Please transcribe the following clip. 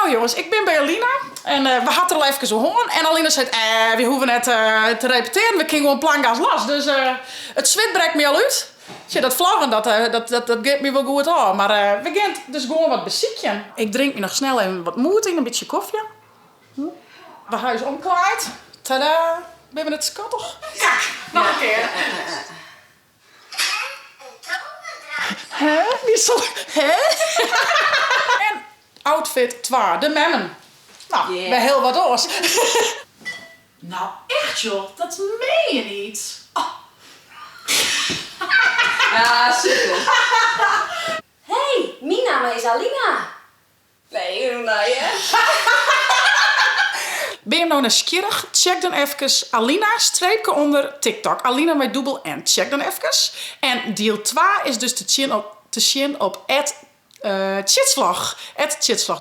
No jonges, ik bin by Alina en we ha it der al efkes oer hân en Alina seit, eh, wy hoege net te repetearen, we kinne gewoan plankgas los. Dus it swit brekt my al út. Tsja, dat vloggen, dat, dat, dat giet my wol goed ôf. Mar we gean it dus gewoan wat besykjen. Ik drink my noch snel even wat moed yn, in bytsje kofje. We ha ús omklaaid. Tada! Binne we net skattich? Kak! Noch in kear. Hè? Dy sal. Hè? En outfit 2, de memmen. No, wer hiel wat oars. No echt joh, dat meen je niet. Oh. Ja, super. Hey, myn namme is Alina. Nee, hoe nei hè? Binne jim no nijsgjirrich? Check dan efkes Alina streepke ûnder TikTok. Alina mei dûbel N. Check dan efkes. En diel 2 is dus te tsjin op te sjen op at Tjitsvlog. At Tjitsvlog.